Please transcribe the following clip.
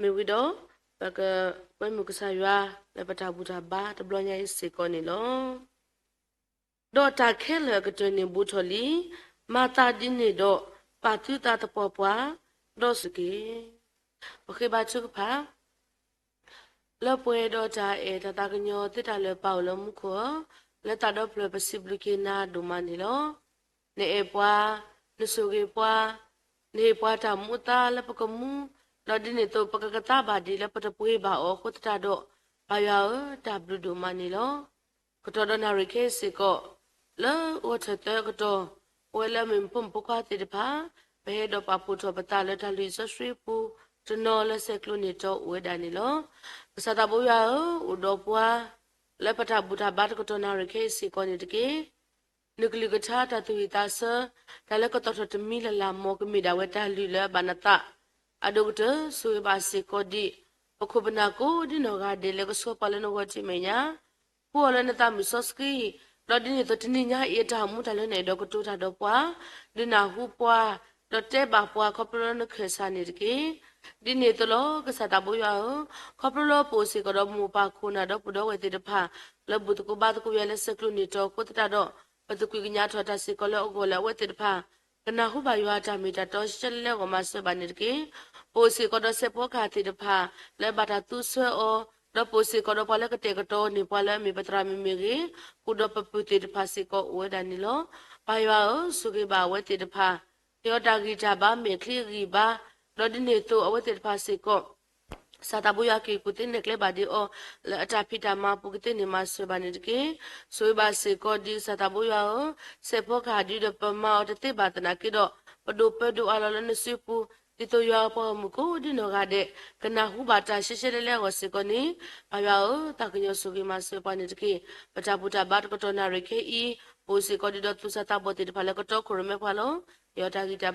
မ့ၢ်ဝံၤဒီး ပကကွဲမုာ်ကစၢ်ယွၤလၢပတၢ်ဘူၣ်တၢ်ဘါတဘျီညါအံၤစ့ၢ်ကီးန့ၣ်လီၤ. ဒီးတၢ်ခဲလၢာ်အကတၢၢ်န့ၣ်ဘူးထီၣ်လံ, မၤသးဒ်န့ၣ်ဒီး ပာ်သုသးသပှၢ်ပှၢ်, ဒီးစူၢ်က့ၤ ပဃ့ဘါထုကဖၣ် လၢပှဲၤဒီးတၢ်အဲၣ်တၢ်သးကညီၤသ့တၢ်လၢပၢ်အိၣ်လၢမူခိၣ်ဧၢ, လၢသးဒီဖျၢၣ်ပစံးဘျုးက့ၤနၤဒိၣ်မးန့ၣ်လီၤ. နအဲၣ်ပှၤ, နဆိၣ်ဂ့ၤပှၤ, နဟ့ၣ်ပှၤတၢ်မူအသါလၢပကမူ, ဒီးဒ်န့ၣ်အသိးပကကသါဘၣ်ဒံးလၢပတပှ့ၤဘၣ်အီၤအဃိသတးဒီး, ပၢ်ယွၤဧၢ, တၢ်ဘျုးဒိၣ်မးန့ၣ်လီၤ. ကတီၢ်ဒီးနၣ်ရံၣ်ခဲအံၤစ့ၢ်ကီး, လၢဂီၤထၢၣ်သၢကတီၢ်, ပဝဲလၢအမ့ၢ်မုၣ်ဖိမုၣ်ဖိခွါသ့ၣ်တဖၣ်, ပဟဲဒီးပာ်ဖှိၣ်ထီၣ်ပသးလၢတၢ်လုၢ်စီဆှံပူၤ, တနီၤလၢဆဲးကျိးန့ၢ်တီအိၣ်ဝဲဒၣ်န့ၣ်လီၤ. ကစၢ်သးဘိယွၤဧၢ, အိၣ်ဒီးပှၤ လၢပတၢ်ဘူၣ်တၢ်ဘါတကတီၢ်နၣ်ရံၣ်ခဲအံၤစ့ၢ်ကီးန့ၣ်တက့ၢ်. နကလုၢ်ကထါတၢ်သူၣ်ဝံၣ်သးဆၢ, တၢ်လၢကသီၣ်ထီၣ်တမံၤလၢ်လၢ် မ်ကမ့ၢ်ဒၣ်ဝဲတၢ်လုၢ်လၢအဘၣ်နသး, အဒိၣ်ကတၢၢ် ဆိၣ်ဂ့ၤဘၣ်စ့ၢ်ကီးဒံး ပခိၣ်ပနၢ်ကိးဒ်နီၢ်ဂၤဒဲးလၢကဆှၢပှၤလၢနဂီၢ်ထံးမဲာ်ညါ, ဖှူအီၤလၢနသးမုၢ်စီဆှံ, ဒီးဒ်န့ၣ်အသိးတနံၤညါအံၤအတၢ်အိၣ်မူတၢ်လၢနအဲၣ်ဒိးကတိၤတၢ်ဒီးပှၤ, ဒုးနၢ်ဟူပှၤ, ဒီးတဲဘၣ်ပှၤခီဖျိလၢနခၢၣ်စးန့ၣ်တက့ၢ်. ဒ်န့ၣ်အသိးလီၤ ကစၢ်သးဘိယွၤဧၢ, ခီဖျိလၢပအိၣ်စ့ၢ်ကီးဒီးမိၢ်ပၢ်ခိၣ်နၢ်ဒီပုၢ်ဒီဝဲၢ်သ့ၣ်တဖၣ်, လၢဘူၣ်သကိးဘါသကိးယွၤလၢဆဲးကျိးန့ၢ်တီအဃိသတးဒီး, ပသကွံာ်ကညးထီၣ်တၢ်စ့ၢ်ကီးလၢအဂီၢ်လၢအဝဲသ့ၣ်တဖၣ် ကနၢ်ဟူဘၣ်ယွၤအတၢ်မ့ၢ်တၢ်တီရှဲရှဲလဲလဲအဂီၢ်မၤစၢၤဘၣ်န့ၣ်တက့ၢ်. ပအိၣ်စ့ၢ်ကီးဒီးစဲးဖီကဟၣ်သ့ၣ်တဖၣ် လၢဘၣ်တၢ်သူဆၢအီၤ, ဒီးပအိၣ်စ့ၢ်ကီးဒီးပှၤလၢကတဲာ်ကတီၤန့ၢ်ပှၤလၢအမ့ၢ်ပသရၣ်မုၣ်မ့ၢ်ဂ့ၤ, ဃုာ်ဒီးပပုၢ်သ့ၣ်တဖၣ်စ့ၢ်ကီးအိၣ်ဝဲဒၣ်န့ၣ်လီၤ. ပၢ်ယွၤဧၢ, ဆိၣ်ဂ့ၤဘၣ်အဝဲသ့ၣ်တဖၣ်, ဟ့ၣ်အီၤတၢ်ဂံၢ်တၢ်ဘါမဲာ်ချံအဂံၢ်ဘါ, ဒီးဒ်န့ၣ်အသိးအဝဲသ့ၣ်တဖၣ်စ့ၢ်ကီး ကစၢ်သးဘိယွၤက့ၤကူၣ်သ့နဲၣ်ကျဲဘၣ်ဒံးအီၤ, လၢအတၢ်ဖံးတၢ်မၤအပူၤကသ့န့ၣ်မၤစၢၤဘၣ်န့ၣ်တက့ၢ်. ဆိၣ်ဂ့ၤဘၣ်စ့ၢ်ကီးဒံးကစၢ်သးဘိယွၤဧၢ, စဲးဖီကဟၣ်ဒုဒီးပမၤအီၤတသ့ဘၣ်သနာ်က့ဒီး, ပဒိၣ်ပၢဒိၣ်အါလီၤလၢနစုပူၤ, ဒ်သိးယွၤပှၤဂီၢ်မုၢ်ကိးဒ်နီၢ်ဂၤဒဲး, ကနၢ်ဟူဘၣ်တၢ်ရှဲရှဲလဲလဲအဂီၢ်စ့ၢ်ကီးန့ၣ်, ပၢ်ယွၤဧၢ, သးကညီၤဆိၣ်ဂ့ၤမၤစၢၤပှၤန့ၣ်တက့ၢ်. ပတၢ်ဘူၣ်တၢ်ဘါတကတီၢ်နၣ်ရံၣ်ခဲအံၤ, ပအိၣ်စ့ၢ်ကီးဒံးဒီးသူၣ်စၢ်သးဘီၣ်သ့ၣ်တဖၣ်လၢကတီခိၣ်ရိၣ်မဲခွါလီၤ. ဟ့ၣ်အီၤတၢ်ဂံၢ်တၢ်ဘါ